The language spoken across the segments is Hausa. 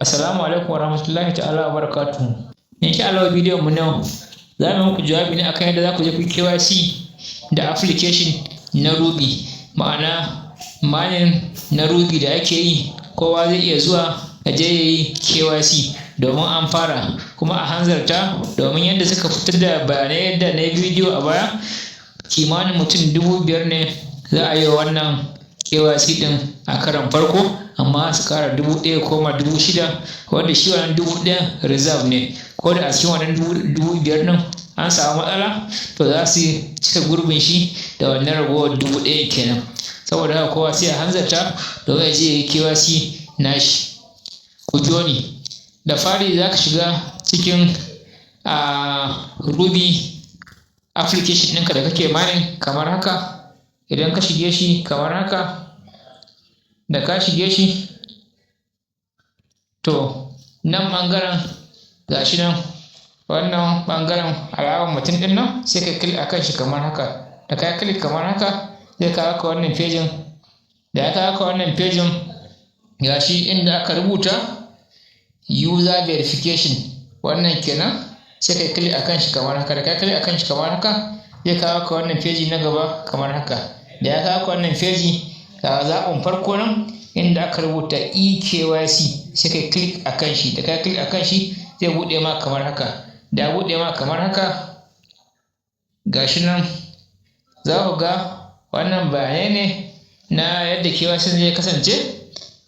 Assalamu alaikum warahmatullahi ta'ala wa barakatuhu. Insha Allah, bidiyon mu na za mu muku jawabi ne akan yadda za ku je ku KYC da application na Ruby, ma'ana mining na Ruby da ake yi. Kowa zai iya zuwa ya je ya yi KYC domin an fara, kuma a hanzarta, domin yadda suka fitar da bayanai, yadda na yi bidiyo a baya, kimanin mutum 5,000 ne za a yi wa wannan KYC ɗin a karon farko, amma su ƙara 1,000 koma 6,000, wanda shi wannan 1,000 reserve ne. Ko da a cikin wannan 5,000 ɗin an samu matsala, to za su cika gurbin shi da wannan ragowar 1,000 kenan. Saboda haka kowa sai a hanzarta domin ya je ya yi KYC nashi. Ku biyo ni. Da fari za ka shiga cikin a Ruby application ɗinka da kake mining kamar haka. Idan ka shige shi kamar haka, da ka shige shi, to nan ɓangaren gashi nan, wannan ɓangaren alamar mutum ɗin nan, sai ka click akan shi kamar haka. Da ka click kamar haka, zai kawo ka wannan pejin. Da ya kawo ka wannan pejin, gashi inda aka rubuta "user verification", wannan kenan. Sai ka click akan shi kamar haka. Da ka click akan shi kamar haka, zai kawo ka wannan feji na gaba kamar haka. Da ya kawo ka wannan feji, ga zaɓin farko nan inda aka rubuta "eKYC", sai ka click akan shi. Da ka click akan shi, zai buɗe ma kamar haka. Da ya buɗe ma kamar haka, gashi nan za ku ga wannan bayanai ne na yadda KYC zai kasance.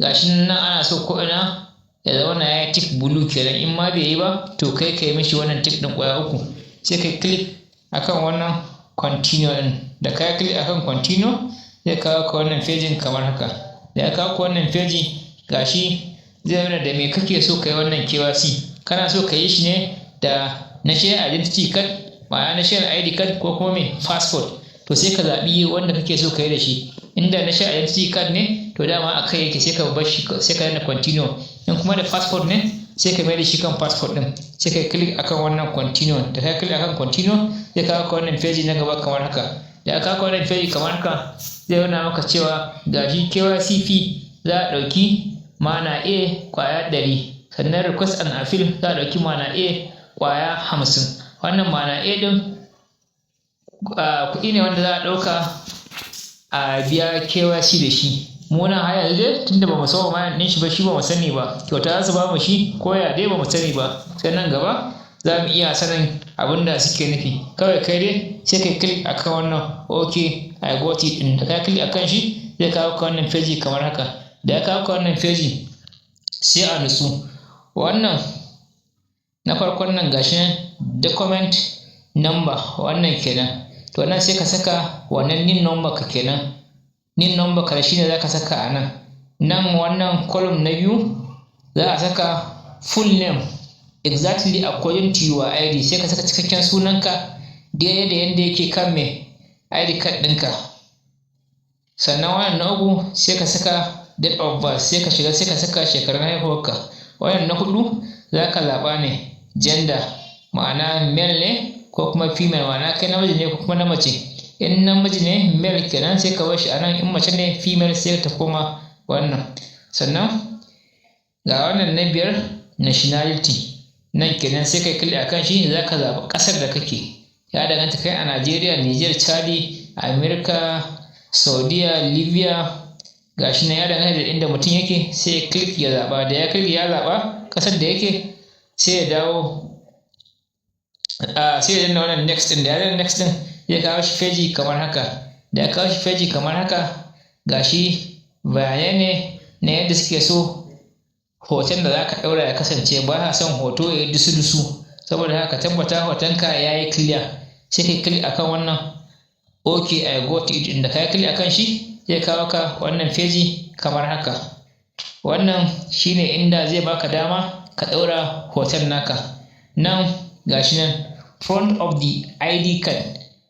Gashi nan ana so ko ina ya zama ya yi tick blue kenan. In ma bai yi ba, to kai ka yi mishi wannan tick ɗin ƙwaya uku. Sai ka click akan wannan "continue" ɗin. Da ka click akan "continue", zai kawo ka wannan fejin kamar haka. Da ya kawo ka wannan feji, gashi zai nuna da me kake so ka yi wannan KYC. Kana so ka yi shi ne da national identity card, ma'ana national ID card, ko kuma me, passport? To sai ka zaɓi wanda kake so ka yi da shi. Inda national identity card ne, to dama a kai yake, sai ka bar shi, sai ka danna "continue". In kuma da passport ne, sai ka mai da shi kan passport din, sai ka click akan wannan "continue". Da ka click akan "continue", zai kawo ka wannan page na gaba kamar haka. Da aka kawo wannan page kamar haka, zai nuna maka cewa gashi KYC fee za a ɗauki mana A kwaya 100, sannan request and appeal za a ɗauki mana A kwaya 50. Wannan mana A ɗin kuɗi ne wanda za a ɗauka a biya KYC da shi. Mu nan har yanzu dai, tunda ba mu saba ma ɗin shi ba, shi ba mu sani ba kyauta za su ba mu shi ko ya dai, ba mu sani ba. Sai nan gaba za mu iya sanin abin da suke nufi. Kawai kai dai sai kai click akan wannan "OK, I got it" ɗin. Da ka click akan shi, zai kawo ka wannan feji kamar haka. Da ya kawo ka wannan feji, sai a nutsu. Wannan na farkon nan, gashi nan "document number", wannan kenan. To nan sai ka saka wannan NIN number ka kenan. NIN number ka shine za ka saka a nan. Nan wannan column na biyu za a saka "full name exactly according to your ID". Sai ka saka cikakken sunanka daidai da yadda yake kan me, ID card ɗinka. Sannan wannan na uku, sai ka saka date of birth, sai ka shiga sai ka saka shekarun haihuwarka. Wannan na hudu, za ka zaɓa ne gender, ma'ana male ne ko kuma female, ma'ana kai namiji ne ko kuma na mace. In namiji ne, male kenan, sai ka bar shi a nan. In mace ne, female, sai ta koma wannan. Sannan ga wannan na biyar, nationality, nan kenan. Sai kai click akan shi, za ka zaɓi ƙasar da kake. Ya danganta, kai a Najeriya, Niger, Chadi, America, Saudiya, Libya, gashi nan, ya danganta da inda mutum yake. Sai ya click ya zaɓa. Da ya click ya zaɓa ƙasar da yake, sai ya dawo, sai ya danna wannan "next" din. Da ya danna "next" din, zai kawo shi feji kamar haka. Da ya kawo shi feji kamar haka, gashi bayanai ne na yadda suke so hoton da za ka ɗaura ya kasance. Ba sa son hoto ya yi dusu-dusu, saboda haka tabbata hotonka ya yi clear. Sai kai click akan wannan "OK, I got it". Inda ka yi click akan shi, zai kawo ka wannan feji kamar haka. Wannan shine inda zai baka dama ka ɗaura hoton naka. Nan gashi nan "front of the ID card",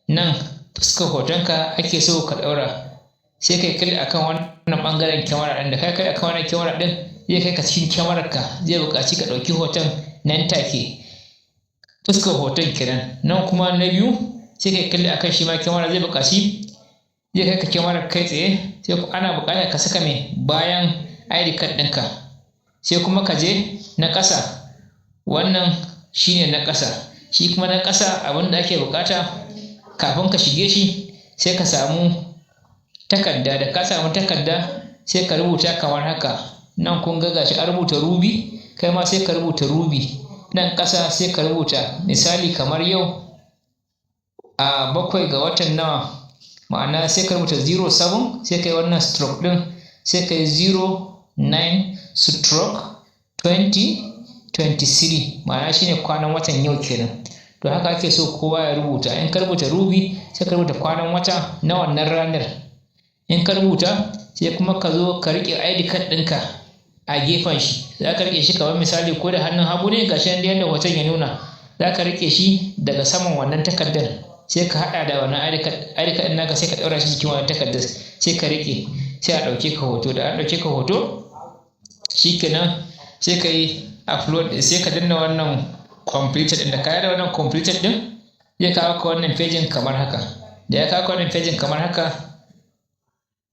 nan fuskar hotonka ake so ka ɗaura. Sai kai click akan wannan ɓangaren kyamara ɗin. Da kai click akan wannan kyamara ɗin, zai kai ka cikin kyamarar ka, zai buƙaci ka ɗauki hoton nan take, fuskar hoton kenan. Nan kuma na biyu, sai kai click akan shi ma kyamara, zai buƙaci, zai kai ka kyamarar kai tsaye, sai ana buƙatar ka saka mai bayan ID card ɗinka. Sai kuma ka je na ƙasa. Wannan shine na ƙasa. Shi kuma na ƙasa, abin da ake buƙata kafin ka shige shi, sai ka samu takarda. Da ka samu takarda, sai ka rubuta kamar haka. Nan kun ga gashi an rubuta Ruby, kai ma sai ka rubuta Ruby. Nan ƙasa sai ka rubuta, misali, kamar yau a 7 ga watan nawa, ma'ana sai ka rubuta 07, sai ka yi wannan stroke ɗin, sai ka yi 09/2023, ma'ana shine kwanan watan yau kenan. To, haka ake so kowa ya rubuta. In ka rubuta Ruby, sai ka rubuta kwanan wata na wannan ranar. In ka rubuta, sai kuma ka zo ka riƙe ID card ɗinka a gefen shi. Za ka riƙe shi kamar misali ko da hannun hagu ne, gashi nan yadda hoton ya nuna. Za ka riƙe shi daga saman wannan takardar, sai ka haɗa da wannan ID card ɗin naka, sai ka ɗaura shi jikin wannan takardar, sai ka riƙe, sai a ɗauke ka hoto. Da an ɗauke ka hoto, shikenan, sai ka yi upload, sai ka danna wannan completed ɗin. Da ka da wannan completed ɗin, zai kawo ka wannan pejin kamar haka. Da ya kawo ka wannan pejin kamar haka,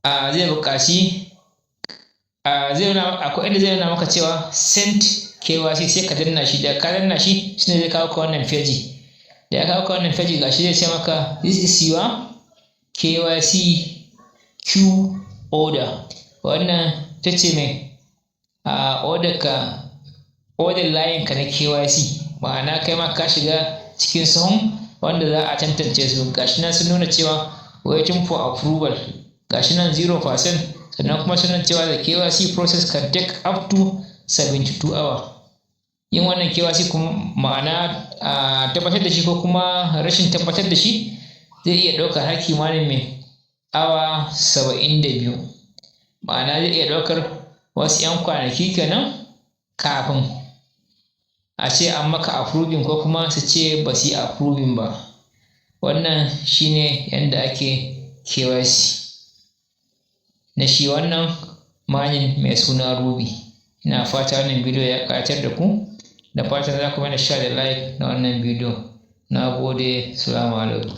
a zai buƙaci a zai nuna, akwai inda zai nuna maka cewa "Send KYC", sai ka danna shi. Da ka danna shi, shine zai kawo ka wannan feji. Da ya kawo ka wannan feji, gashi zai ce maka, "This is your KYC queue order." Wannan ta ce mai a order ka, order layin ka na KYC, ma'ana kai ma ka shiga cikin sahun wanda za a tantance su. Gashi nan sun nuna cewa "Waiting for approval", gashi nan 0%. Sannan kuma sun nuna cewa "The KYC process can take up to 72 hours." Yin wannan KYC kuma, ma'ana a tabbatar da shi ko kuma rashin tabbatar da shi, zai iya ɗaukar har kimanin mai awa 72, ma'ana zai iya ɗaukar wasu 'yan kwanaki kenan kafin a ce an maka approving ko kuma su ce ba su yi approving ba. Wannan shine yanda ake KYC na shi wannan mining mai suna Ruby. Ina fata wannan bidiyo ya ƙayatar da ku. Da fatan za ku mana share da like na wannan bidiyo. Na gode. Salamu alaikum.